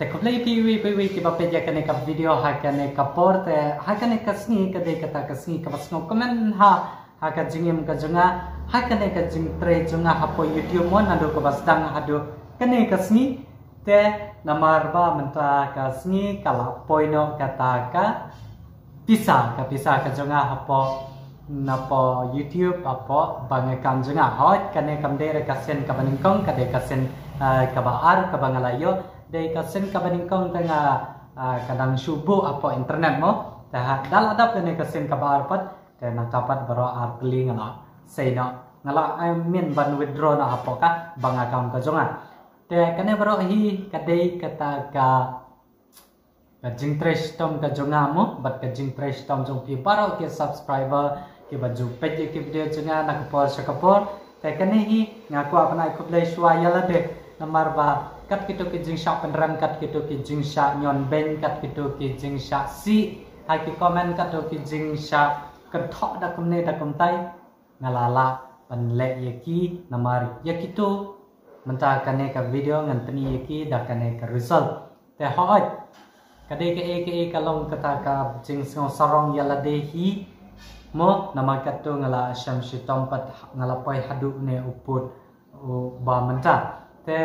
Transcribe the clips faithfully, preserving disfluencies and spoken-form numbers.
Te khublei phi iwei pa iwei kiba peit ïa kane ka video ha kane ka por. Te ha kane ka sngi ka dei kata ka sngi kaba sngewkmen ha, ha ka jingim ka jong nga, ha kane ka jingtrei jong nga hapoh YouTube mo, naduh kaba sdang haduh kane ka sngi. Te namar ba mynta ka sngi ka la poi noh kata ka pisa, ka pisa ka jong nga hapoh, napoh YouTube, hapoh bank account jong nga. Hooid, kane kam dei re ka sien kaba nyngkong, ka dei ka sien, eh, kaba ar kaba nga la ïoh. Dei ka sien kaba nyngkong te nga, eh, ka dang shu buh hapoh internet mo. Te ha, da la dap kane ka sien kaba ar pat, te nangta pat baroh ar tylli nga la sei noh. Nga la, eh, mih ban withdraw noh hapoh ka bank account ka jong nga. Te kane baroh hi ka dei kata ka ka jingtrei shitom ka jong nga mo, bad ka jingtrei shitom jong phi baroh ki subscriber kiba ju peit ïa ki video jong nga na ka por sha ka por. Te kane hi nga kwah ban ai khublei shuwa ïa lade, namar ba kat kito ki jingshah pynrem, kat kito ki jingshah ñion beiñ, kat kito ki jingshah sih ha ki comment, kat kito ki jingshah kynthoh da kumne da kumtai, nga la lah ban leh ïa ki, namar ïa kito mynta kane ka video ngan pyni ïa ki da kane ka result. Te hooid, ka dei kaei kaei ka long kata ka jingsngew sarong ïa lade hi mo, namar katto nga la shem shitom pat, nga la poi haduh ne u pud uba mynta. Te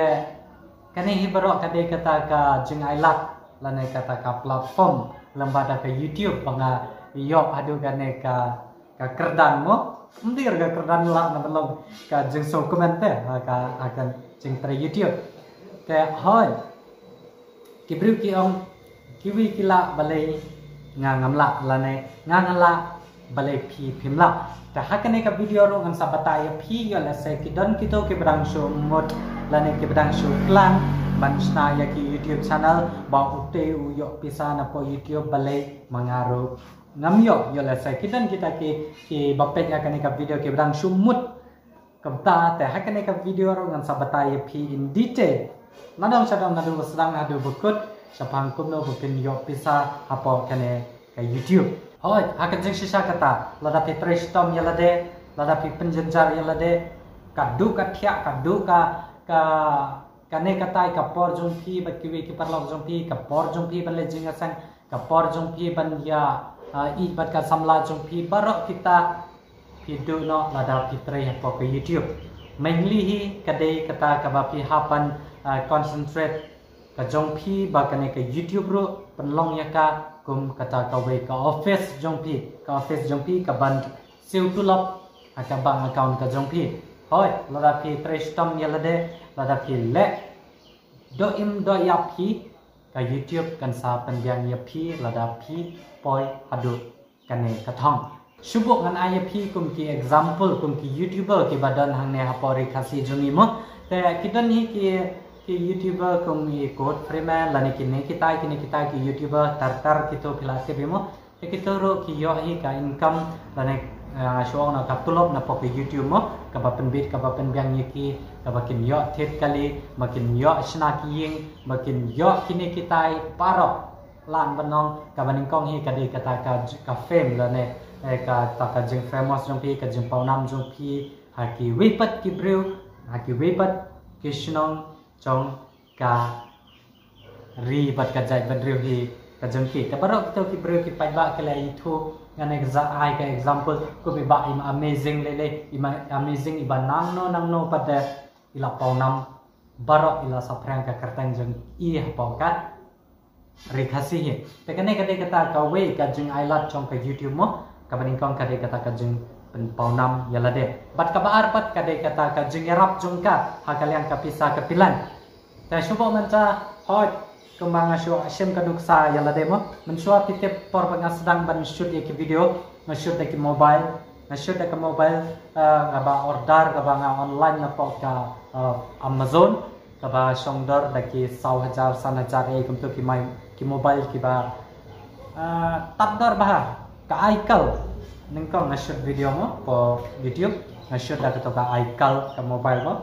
kane hi baroh ka dei kata ka jingailad lane kata ka platform lem bad da ka YouTube ba nga ïoh haduh kane ka, ka kyrdan mo. Ym dei re ka kyrdan, lah na ban long ka jingsngew comment te ha ka, ha ka jingtrei YouTube. Te hooid, ki briew ki ong, kiwei ki lah balei nga ngam lah, lane nga nga lah balei phi phim lah. Te ha kane ka video ruh ngan sa batai ïa phi, ïoh lehse ki don kito kiba dang shu mut lane kiba dang shu plan ban shna ïa ki YouTube channel ba utei u ïoh pisa napoh YouTube, balei ma nga ruh ngam ïoh. Ïoh lehse ki don kita ki, kiba peit ïa kane ka video kiba dang shu mut. Kumta te ha kane ka video ruh ngan sa batai ïa phi in detail, nadong shadong, naduh ba sdang haduh ba kut, shaphang kumno ba phin ïoh pisa hapoh kane ka YouTube. Hooid, ha ka jingshisha kata, lada phi trei shitom ïa lade, lada phi pynjynjar ïa lade, ka duh ka thiah, ka duh ka, ka, kane katai ka por jong phi bad kiwei ki paralok jong phi, ka por jong phi ban leit jingïaseng, ka por jong phi ban ïa, ah, ïeit bad ka samla jong phi, baroh kita phi duh noh lada phi trei hapoh ka YouTube. Mainly hi ka dei kata kaba phi hap ban, ah, concentrate ka jong phi ba kane ka YouTube ruh pynlong ïa ka kum kata kawei ka office jong phi, ka office jong phi kaban siew tulop ha ka bank account ka jong phi. Hooid, lada phi trei shitom ïa lade, lada phi leh doh im doh ïap hi, ka YouTube kan sa pynbiang ïa phi lada phi poi haduh kane ka thong. Shu buh ngan ai ïa phi kum ki example, kum ki YouTuber kiba don hangne hapoh Ri Khasi jong ngi mo. Te ki don hi ki, ki YouTuber kum i Kurt Freeman lane kine kitai, kine kitai ki YouTuber tar tar kito phi la tip hi mo. Te kito ruh ki ïoh hi ka income lane, eh, shu ong na ka tulop napoh ka YouTube mo, kaba pynbit kaba pynbiang ïa ki, kaba kin ïoh thied kali, ba kin ïoh shna ki ïing, ba kin ïoh kine kitai baroh. Lah ban ong kaba nyngkong hi ka dei kata ka, ka fame lane, eh, kata ka jingfamous jong phi, ka jingpawnam jong phi ha kiwei pat ki briew, ha kiwei pat ki shnong jong ka ri bad ka jaitbynriew hi ka jong ki. Te baroh kito ki briew ki paidbah ki la ïathuh, ngan ai ka example, kum i Bah Amazing lei lei, i Bah Amazing iba nangno nangno pat de i la pawnam, baroh i la saphriang ka kyrteng jong i hapoh ka Ri Khasi hi. Te kane ka dei kata kawei ka jingailad jong ka YouTube mo, kaba nyngkong ka dei kata ka jingpynpawnam ïa lade. Bad kaba ar pat ka dei kata ka jingïarap jong ka ha ka liang ka pisa ka pilan. Te shu buh mynta, hooid, kumba nga shu shim ka nuksa ïa lade mo. Mynshuwa phi tip por ba nga sdang ban shoot ïa ki video, nga shoot da ki mobile, nga shoot da ka mobile, eh, kaba order, kaba nga online napoh ka, eh, Amazon, kaba shong dor da ki saw hajar san hajar, eh, kumto ki mai, ki mobile kiba, eh, tad dor bha. Ka Ikel, nyngkong nga shoot video mo hapoh YouTube, nga shoot da kato ka Ikel ka mobile mo.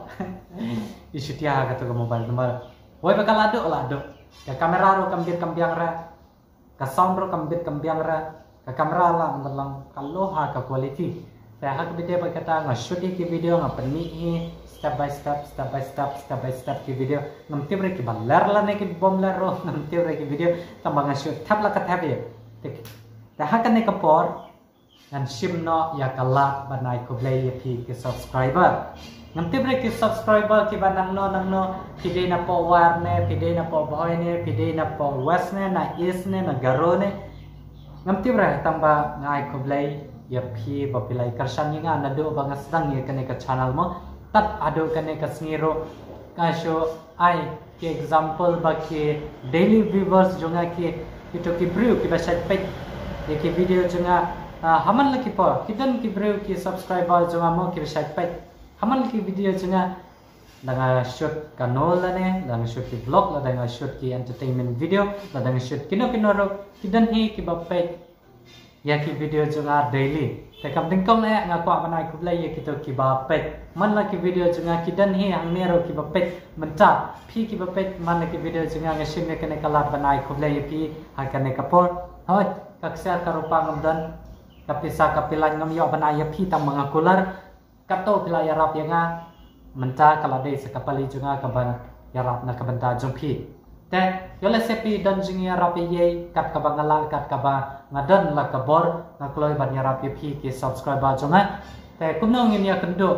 I shoot ïa kato ka mobile number. Wei ba ka la duh, la duh. Ka camera ruh kam bit kam biang re. Ka sound ruh kam bit kam biang re. Ka camera lah ban long ka low ha ka quality. Te ha ka bynta ba kata nga shoot ïa ki video, nga pynmih hi step by step, step by step, step by step ki video. Ngam tip re kiba ler lane ki bym ler ruh, ngam tip re ki video, tang ba nga shoot thep la ka thep ïa. Te, te ha kane ka por ngan shim noh ïa ka lad ban ai khublei ïa phi ki subscriber. Ngam tip re ki subscriber kiba nangno nangno, phi dei na poh War ne, phi dei na poh Bhoi ne, phi dei na poh West ne, na East ne, na Garo ne. Ngam tip re, tang ba nga ai khublei ïa phi ba phi la ïa kyrshan ïa nga naduh ba nga sdang ïa kane ka channel mo. Tad haduh kane ka sngi ruh nga shu ai ki example ba ki daily viewers jong nga ki, kito ki briew kiba shait peit ïa ki video jong nga. Ah, ha man la ki por ki don ki briew ki subscriber jong nga mo kiba shait peit ha man la ki video jong nga. Da nga shoot kano lane, da nga shoot ki vlog, lada nga shoot ki entertainment video, lada nga shoot kino kino ruh, ki don hi kiba peit ïa ki video jong nga daily. Te kaba nyngkong eh nga kwah ban ai khublei ïa kito kiba peit. Man la ki video jong nga ki don hi hangne ruh kiba peit. Mynta phi kiba peit man la ki video jong nga, nga shim ïa kane ka lad ban ai khublei ïa phi ha kane ka por. Hooid, ka ksiar ka rupa ngam don, ka pisa ka pilan ngam ïoh ban ai ïa phi tang ba nga kular. Kato phi la ïarap ïa nga, mynta ka la dei sa ka pali jong nga kaban ïarap na ka bynta jong phi. Te ïoh lehse phi don jingïarap ïa ei, kat kaba nga lah, kat kaba nga don la ka bor, nga kloi ban ïarap ïa phi ki subscriber jong nga. Te kumno ngin ïakynduh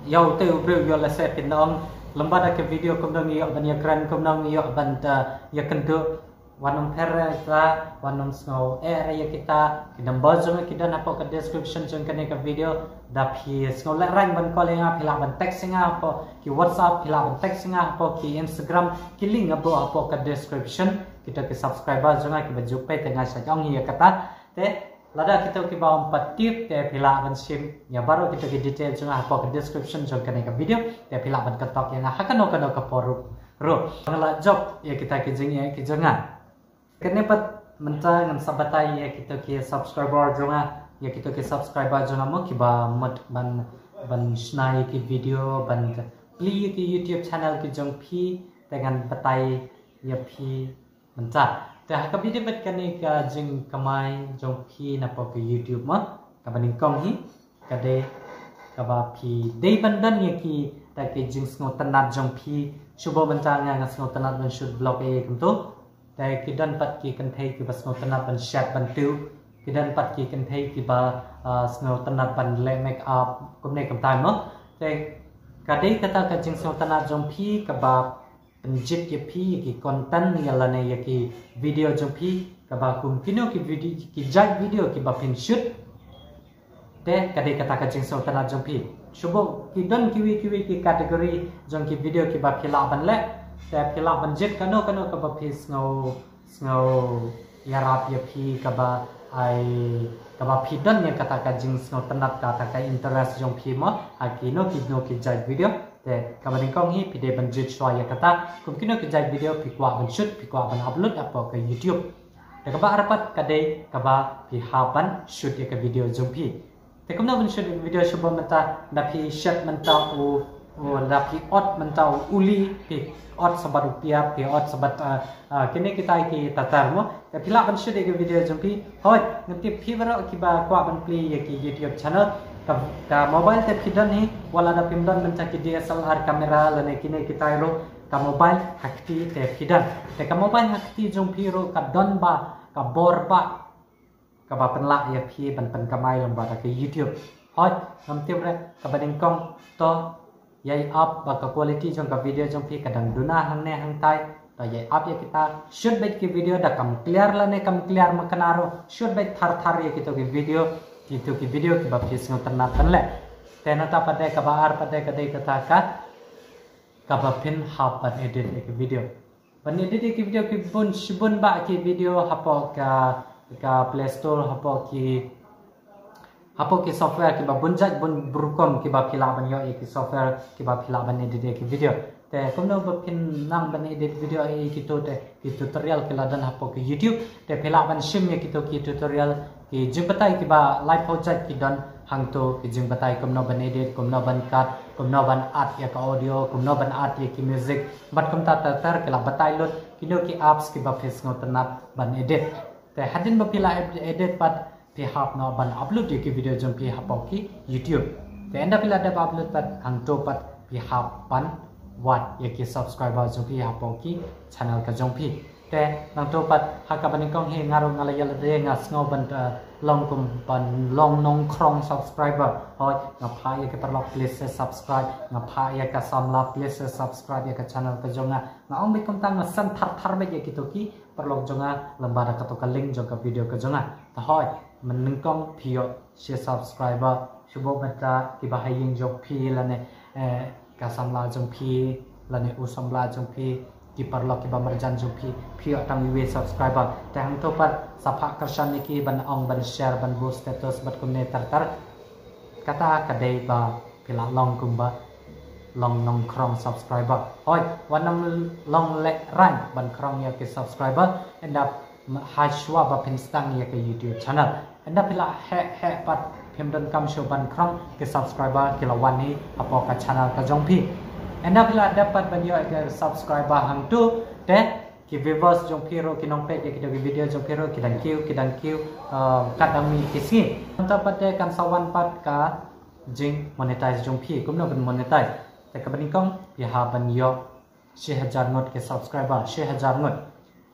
ïa uto u briew, ïoh lehse phin ong lem bad ka video kumno ngi ïoh ban ïakren, kumno ngi ïoh ban da ïakynduh. Wat nym pher re kita, wat nym sngew eh re ïa kita. Ki number jong nga ki don hapoh ka description jong kane ka video. Da phi sngew lehraiñ ban call ïa nga, phi lah ban text ïa nga hapoh ki WhatsApp, phi lah ban text ïa nga hapoh ki Instagram. Ki link nga buh hapoh ka description. Kita ki subscriber jong nga kiba ju peit te nga sa ong ïa kata. Te lada kito kiba ym pat tip te phi lah ban shim ïa baroh kito ki detail jong nga hapoh ka description jong kane ka video. Te phi lah ban contact ïa nga ha kano kano ka por ruh. Ruh, nga la jop ïa kita ki jingeh ki jong nga. Kane pat mynta ngan sa batai ïa kito ki subscriber jong nga, ïa kito ki subscriber jong nga mo kiba mut ban, ban shna ïa ki video, ban plie ïa ki YouTube channel ki jong phi, te ngan batai ïa phi mynta. Te ha kaba ïadei bad kane ka jingkamai jong phi napoh ka YouTube mo, kaba nyngkong hi ka dei kaba phi dei ban don ïa kita ki jingsngewtynnat jong phi. Shuwa mynta nga, nga sngewtynnat ban shoot vlog ïa kumto. Te ki don pat ki kynthei kiba sngewtynnat ban shet ban tiew. Ki don pat ki kynthei kiba, ah, sngewtynnat ban leh make up kumne kumtai mo. Te ka dei kata ka jingsngewtynnat jong phi kaba pynjit ïa phi ïa ki content ïa lane ïa ki video jong phi, kaba kum kino ki video, ki jait video kiba phin shoot. Te ka dei kata ka jingsngewtynnat jong phi. Shuwa ki don kiwei kiwei ki category jong ki video kiba phi lah ban leh. Te phi lah ban jit kano kano kaba phi sngew, sngew ïarap ïa phi, kaba ai, kaba phi don ïa kata ka jingsngewtynnat, kata ka interest jong phi mo ha kino kino ki jait video. Te kaba nyngkong hi phi dei ban jit shuwa ïa kata, kum kino ki jait video phi kwah ban shoot, phi kwah ban upload hapoh ka YouTube. Te kaba ar pat ka dei kaba phi hap ban shoot ïa ka video jong phi. Te kumno ban shoot ïa ka video? Shuwa mynta da phi shet mynta u, u, da phi ot mynta u uli, phi ot sa bad u piat, phi ot sa bad, ah, ah, kine kitai ki tatar mo. Te phi lah ban shoot ïa ka video jong phi. Hooid, nga tip phi baroh kiba kwah ban plie ïa ki YouTube channel. Ka, ka mobile te phi don hi, wat la da phim don mynta ki D S L R camera lane kine kitai ruh, ka mobile ha kti te phi don. Te ka mobile ha kti jong phi ruh ka don ba, ka bor ba, kaba pynlah ïa phi ban pynkamai lyngba da ka YouTube. Hooid, ngam tip re, kaba nyngkong to ïai ap ba ka quality jong ka video jong phi ka dang duna hangne hangtai. To ïai ap ïa kita, shoot beit ki video da kam clear lane kam clear makna ruh, shoot beit thar thar ïa kito ki video, kito ki video kiba phi sngewtynnat ban leh. Te nangta pat de kaba ar pat de ka dei kata ka, kaba phin hap ban edit ïa ki video. Ban edit ïa ki video ki bun shibun bah ki video hapoh ka, ka Play Store, hapoh ki, hapoh ki software kiba bun jait bun rukom kiba phi lah ban ïoh ïa ki software kiba phi lah ban edit ïa ki video. Te kumno ba phin nang ban edit video ïa kito te ki tutorial ki la don hapoh ki YouTube. Te phi lah ban shim ïa kito ki tutorial, ki jingbatai kiba laiphew jait ki don hangto, ki jingbatai kumno ban edit, kumno ban cut, kumno ban add ïa ka audio, kumno ban add ïa ki music. Bad kumta ter ter ki la batai lut kino ki apps kiba phi sngewtynnat ban edit. Te hadien ba phi la ed-, edit pat Phi hap noh ban upload ïa ki video jong phi hapoh ki YouTube. Te ynda phi la dep upload pat hangto pat phi hap ban wad ïa ki subscriber jong phi hapoh ki channel ka jong phi. Te nangto pat ha kaba nyngkong hi nga ruh nga la ïa lade nga sngew ban long kum ban long nongkhrong subscriber. Hooid, nga phah ïa ki paralok please subscribe, nga phah ïa ka samla please subscribe ïa ka channel ka jong nga. Nga ong beit kumta, nga send thar thar beit ïa kito ki paralok jong nga lyngba da kato ka link jong ka video ka jong nga. Te hooid, mynnyngkong phi ïoh shi subscriber, shu buh mynta kiba ha ïing jong phi lane ka samla jong phi lane u samla jong phi, ki paralok kiba marjan jong phi, phi ïoh tang uwei subscriber. Te hangto pat sa phah kyrshan ïa ki ban ong ban share ban buh status bad kumne ter ter. Kata ka dei ba phi la long kumba long nongkhrong subscriber. Hooid, wat nang long lehrain ban khrong ïa ki subscriber, ynda ha shuwa ba phin sdang ïa ka YouTube channel. Ynda phi la heh heh pat phim donkam shuh ban khrong, ki subscriber ki la wan hi hapoh ka channel ka jong phi. Ynda phi la dep pat ban ïoh ïa ki subscriber hangto, te ki viewers jong phi ruh, ki nongpeit ïa kito ki video jong phi ruh ki dang kiew, ki dang kiew kat dang mih ki sngi. Nangta pat te kan sa wan pat ka jing monetize jong phi. Kumno ban monetize? Te kaba nyngkong phi hap ban ïoh shi hajar ngut ki subscriber, shi hajar ngut.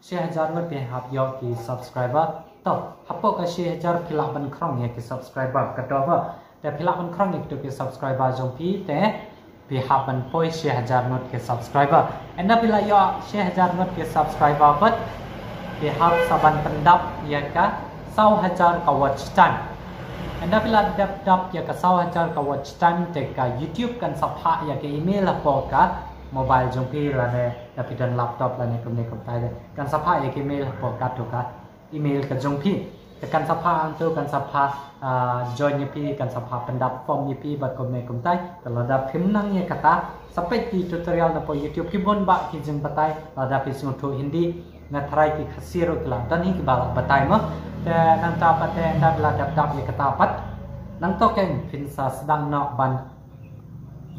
Shi hajar ngut phi hap ïoh ki subscriber. To, hapoh ka shi hajar phi lah ban khrong ïa ki subscriber. Ka doh ba te phi lah ban khrong ïa kito ki subscriber jong phi, te phi hap ban poi shi hajar ngut ki subscriber. Ynda phi la ïoh shi hajar ngut ki subscriber pat, phi hap sa ban pyndap ïa ka saw hajar ka watch time. Ynda phi la dep dap ïa ka saw hajar ka watch time, te ka YouTube kan sa phah ïa ka email hapoh ka mobile jong phi lane da phi don laptop lane kumne kumtai, kan sa phah ïa ka email hapoh kato ka email ka jong phi. Te kan sa phah hangto, kan sa phah join ïa phi, kan sa phah pyndap form ïa phi bad kumne kumtai. Te lada phim nang ïa kata, sa peit ki tutorial napoh YouTube, ki bun bah ki jingbatai. Lada phi sngewthuh Hindi, nga tharai ki Khasi ruh ki la don hi kiba la batai mo. Te nangta pat te ynda phi la dep dap ïa kata pat, nangto kein phin sa sdang noh ban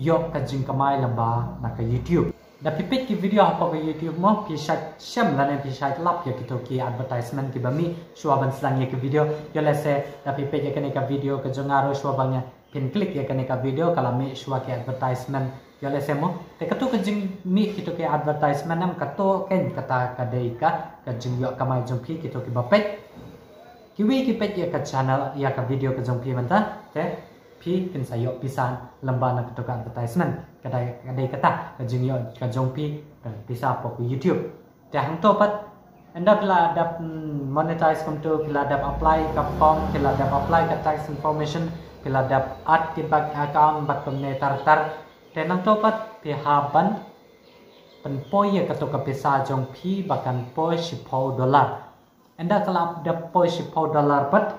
ïoh ka jingkamai lyngba na ka YouTube. Da phi peit ki video hapoh ka YouTube mo, phi shait shem lane phi shait lap ïa kito ki advertisement kiba mih shuwa ban sdang ïa ki video. Ïoh lehse da phi peit ïa kane ka video ka jong nga ruh, shuwa ba nga phin click ïa kane ka video ka la mih shuwa ki advertisement. Ïoh lehse mo, te kato ka jingmih kito ki advertisement em, kato kein kata ka dei ka jingïoh kamai jong phi kito kiba peit. Kiwei ki peit ïa ka channel, ïa ka video ka jong phi mynta, te phi phin sa ïoh pisa lyngba na kato ka advertisement. Ka dei, ka dei kata ka jingïoh ka jong phi ka pisa hapoh ka YouTube. Te hangto pat ynda phi la dep monetize kumto, phi la dep apply ka form, phi la dep apply ka tax information, phi la dep add ki bank account bad kumne ter ter. Te nangto pat phi hap ban pynpoi ïa kato ka pisa jong phi ba kan poi shiphew dollar. Ynda ka la dep poi shiphew dollar pat,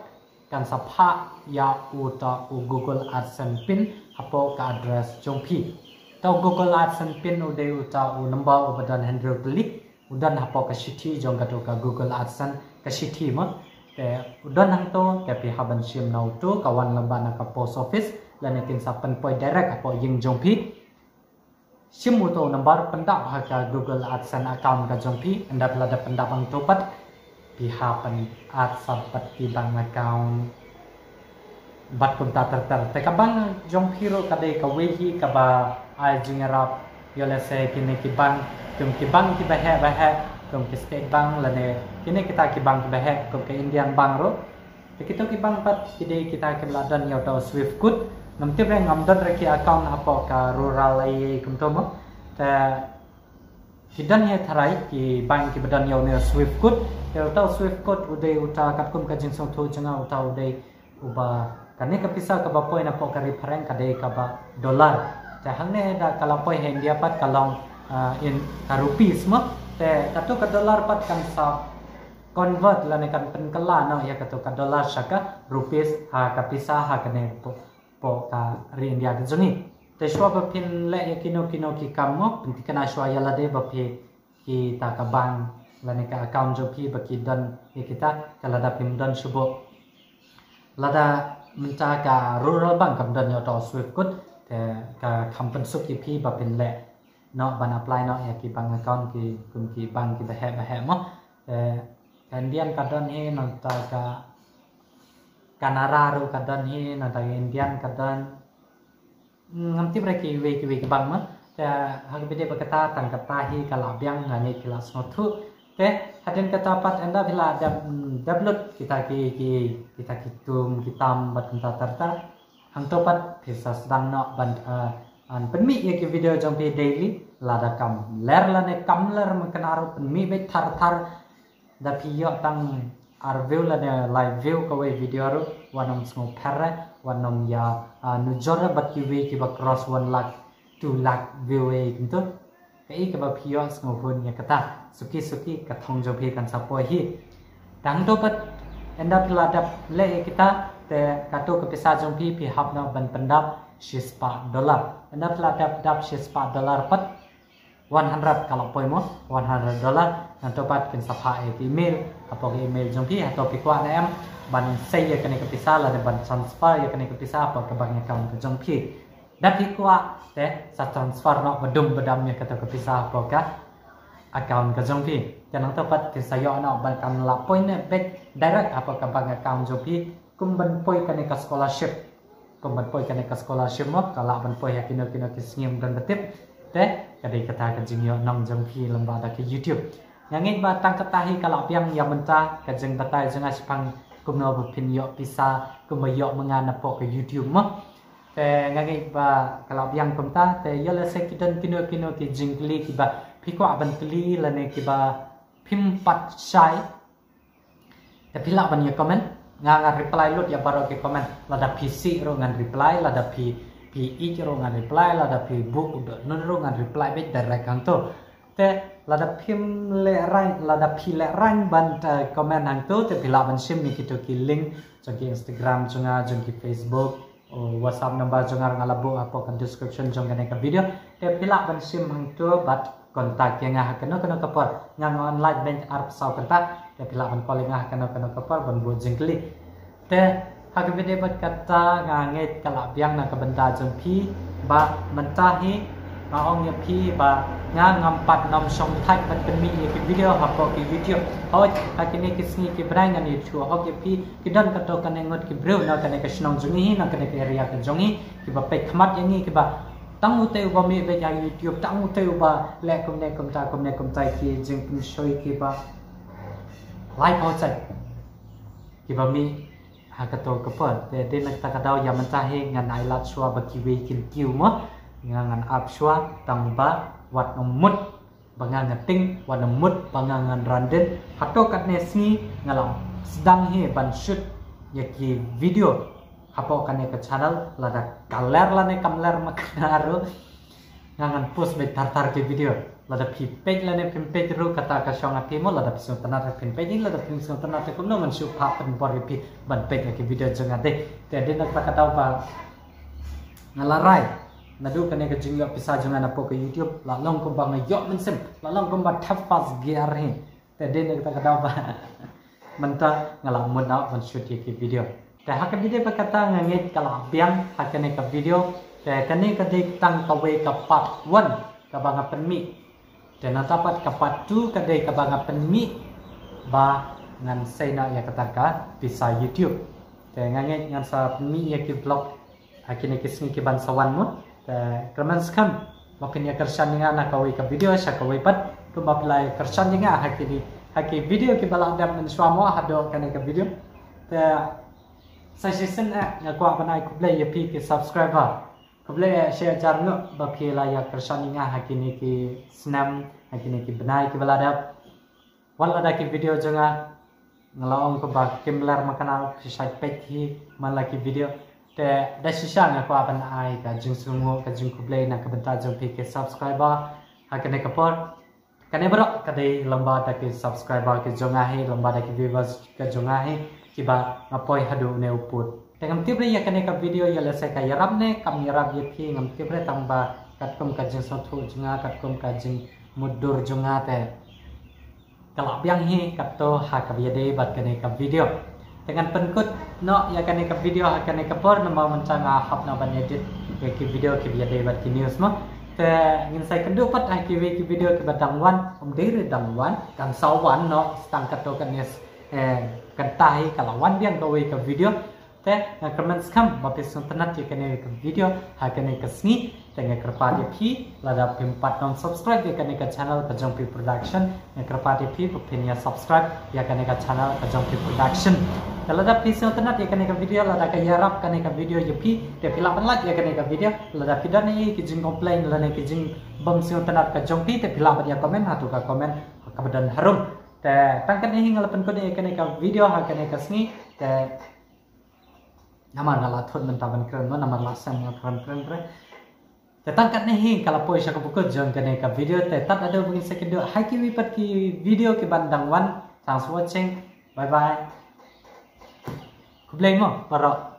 kan sa phah ïa uta u Google AdSense pin hapoh ka address jong phi. Uta u Google AdSense pin u dei uta u number uba don hynriew tylli, u don hapoh ka shithi jong kato ka Google AdSense, ka shithi mo. Te u don hangto, te phi hap ban shim na uto, ka wan lyngba na ka post office lane kin sa pynpoi direct hapoh ïing jong phi. Shim uto u number, pyndap ha ka Google AdSense account ka jong phi. Ynda phi la dep pyndap hangto pat, phi hap ban add sa bad ki bank account bad kumta ter ter. Te ka bank jong phi ruh ka dei kawei hi kaba ai jingïarap. Ïoh lehse kine ki bank, kum ki bank kiba heh ba heh, kum ki State Bank lane kine kita ki bank kiba heh, kum ka Indian Bank ruh. Te kito ki bank pat ki dei kita kiba la don ïa uta u Swift code. Ngam tip re, ngam don re ki account hapoh ka rural area kumto mo. Te ki don hi tharai ki bank kiba don ïa une u Swift code. Te uta u Swift code u dei uta, katkum ka jingsngewthuh jong nga, uta u dei uba, kane ka pisa kaba poi napoh ka ri phareng ka dei kaba dollar. Te hangne da ka la poi ha India pat ka long in ka rupees mo. Te kato ka dollar pat kan sa convert lane kan pynkylla noh ïa kato ka dollar sha ka rupees ha ka pisa ha kane hapoh ka ri India ka jong ngi. Te shuwa ba phin leh ïa kino kino ki kam mo, pynthikna shuwa ïa lade ba phi, kita ka bank lane ka account jong phi ba ki don ïa kita, te lada phim don shu buh. Lada mynta ka Rural Bank kam don ïa uta u Swift code, te ka kham pynsuk ïa phi ba phin leh noh ban apply noh ïa ki bank account ki, kum ki bank kiba heh ba heh mo. Te ka Indian ka don hi, nangta ka Canada ruh ka don hi, na tang Indian ka don. Ngam tip re kiwei kiwei ki bang ma. Te ha ka bynta ba kata tang kata hi ka la biang, nga ngeit ki la sngewthuh. Te hadien kata pat ynda phi la dep, mm, dep lut kita ki, ki, kita ki tum ki tam bad kumta ter ter, hangto pat phi sa sdang noh ban, eh, ban pynmih ïa ki video jong phi daily. Lada kam ler lane kam ler ma kane ruh pynmih beit ter ter. Da phi ïoh tang ar view lane lai view kawei video ruh wat nym sngewpher re, wat nym ïa, ah, nujor re bad kiwei kiba cross one lakh, two lakh view ei kumto. Kaei kaba phi ïoh sngewhun ïa kata. Suki suki ka thong jong phi kan sa poi hi. Tang to pat ynda phi la dep leh ïa kita, te kato ka pisa jong phi phi hap noh ban pyndap shispah dollar. Ynda phi la dep dap shispah dollar pat, one hundred ka la poi mo, one hundred dollar. Nangto pat kin sa phah ïa ka email, hapoh ka email jong phi, hato phi kwah ne em ban sei ïa kane ka pisa lane ban transfer ïa kane ka pisa hapoh ka bank account ka jong phi. Da phi kwah te sa transfer noh badum badam ïa kato ka pisa hapoh ka account ka jong phi. Te nangto pat kin sa ïoh noh ban kan la poi ne beit direct hapoh ka bank account jong phi, kum ban poi kane ka scholarship. Kum ban poi kane ka scholarship mo, ka lah ban poi ha kino kino ki sngi ym don ba tip. Te ka dei kata ka jingïohnong jong phi lyngba da ka YouTube. Nga ngeit ba tang kata hi ka la biang ïa mynta ka jingbatai jong nga shaphang kumno ba phin ïoh pisa, kumba ïoh ma nga napoh ka YouTube mo. Te nga ngeit ba ka la biang kumta, te ïoh lehse ki don kino kino ki jingkylli kiba phi kwah ban kylli lane kiba phim pat shai. Te phi lah ban ïa comment, nga ngan reply lut ïa baroh ki comment. Lada phi sih ruh ngan reply, lada phi, phi ïeit ruh ngan reply, lada phi buh u dohnud ruh ngan reply beit direct hangto. Te lada phim lehraiñ, lada phi lehraiñ ban, eh, comment hangto, te phi lah ban shim ïa kito ki link jong ki Instagram jong nga, jong ki Facebook, o WhatsApp number jong nga nga la buh hapoh ka description jong kane ka video. Te phi lah ban shim hangto bad contact ïa nga ha kano kano ka por. Nga nga online beit arphew saw kynta. Te phi lah ban call ïa nga ha kano kano ka por ban buh jingkylli. Te ha kaba ïadei bad kata nga ngeit ka la biang na ka bynta jong phi ba mynta hi nga ong ïa phi ba nga ngam pat nym shong thait ban pynmih ïa ki video hapoh ki YouTube. Hooid ha kine ki sngi ki bnai ngan ïathuh hok ïa phi. Ki don kato kane ngut ki briew na kane ka shnong jong ngi, na kane ka area ka jong ngi, kiba peit khmat ïa ngi, kiba tang utei uba mih beit ha YouTube, tang utei uba leh kumne kumta kumne kumta, ki jingpynshoi kiba lai pawsai kiba mih ha kato ka por. Te dei na kata ka daw ïa mynta hi ngan ai lad shuwa ba kiwei kin kiew mo, nga ngan ap shuwa tang ba wat nym mut ba nga nga ting, wat nym mut ba nga ngan randin. Hato katne sngi nga la sdang hi ban shoot ïa ki video hapoh kane ka channel, lada ka ler lane kam ler ma kane ruh nga ngan post beit tar tar ki video. Lada phi peit lane phim peit ruh kata ka shong ïa phi mo, lada phi sngewtynnat ruh phin peit, lada phim sngewtynnat ruh kumno ngan shu phah pynbor ïa phi ban peit ïa ki video jong nga. Te dei na kata ka daw ba nga la rai naduh kane ka jingïoh pisa jong nga napoh ka YouTube, la long kumba nga ïoh mynsiem, la long kumba thep first gear hi. Te dei na kata ka daw ba mynta nga la mut noh ban shoot ïa ki video. Te ha kaba ïadei bad kata nga ngeit ka la biang ha kane ka video. Te kane ka dei tang kawei ka part one kaba nga pynmih. Te nangta pat ka part two ka dei kaba nga pynmih ba ngan sei noh ïa kata ka pisa YouTube. Te nga ngeit ngan sa pynmih ïa ki vlog ha kine ki sngi ki ban sa wan mo. Te kyrmen skhem ba phin ïa kyrshan ïa nga na kawei ka video sha kawei pat, kumba phi la ïa kyrshan ïa nga ha kine, ha ki video kiba la dep mynshuwa mo haduh kane ka video. Te sa shisien eh nga kwah ban ai khublei ïa phi ki subscriber. Khublei eh shi hajar nguh ba phi la ïa kyrshan ïa nga ha kine ki snem, ha kine ki bnai kiba la dep. Wat lada ki video jong nga nga la ong kumba kim ler ma kane, phi shait peit hi man la ki video. Te da shisha nga kwah ban ai ka jingsngewnguh, ka jingkhublei na ka bynta jong phi ki subscriber ha kane ka por. Kane baroh ka dei lyngba da ki subscriber ki jong nga hi, lyngba da ki viewers ka jong nga hi, kiba nga poi haduh une u pud. Te ngam tip re ïa kane ka video ïa lehse ka ïarap ne kam ïarap ïa phi, ngam tip re, tang ba katkum ka jingsngewthuh jong nga, katkum ka jingmutdur jong nga te ka la biang hi kato ha kaba ïadei bad kane ka video. Te ngan pynkut noh ïa kane ka video ha kane ka por, namar mynta nga hap noh ban edit ïa ki video kiba ïadei bad ki news mo. Te ngin sa ïakynduh pat ha kiwei ki video kiba dang wan, ym dei re dang wan, kan sa wan noh, tang kato kane, eh, kynta hi ka la wan biang kawei ka video. Te nga kyrmen skhem ba phi sngewtynnat ïa kane ka video ha kane ka sngi. Te nga kyrpad ïa phi lada phim pat nym subscribe ïa kane ka channel ka Jong Phi Production, nga kyrpad ïa phi ba phin ïa subscribe ïa kane ka channel ka Jong Phi Production. Te lada phi sngewtynnat ïa kane ka video, lada ka ïarap kane ka video ïa phi, te phi lah ban like ïa kane ka video. Lada phi don ïa ki jing complain lane ki jingbym sngewtynnat ka jong phi, te phi lah ban ïa comment ha tu ka comment kaba don harum. Te tang katne hi nga la pynkut ïa kane ka video ha kane ka sngi. Te namar nga la thut mynta ban kren mo, namar la seng nga kren kren kren. Te tang katne hi ka la poi sha ka pukut jong kane ka video. Te tad haduh ba ngin sa ïakynduh ha kiwei pat ki video kiban dang wan. Thanks for watching. Bye bye. Khublei mo baroh.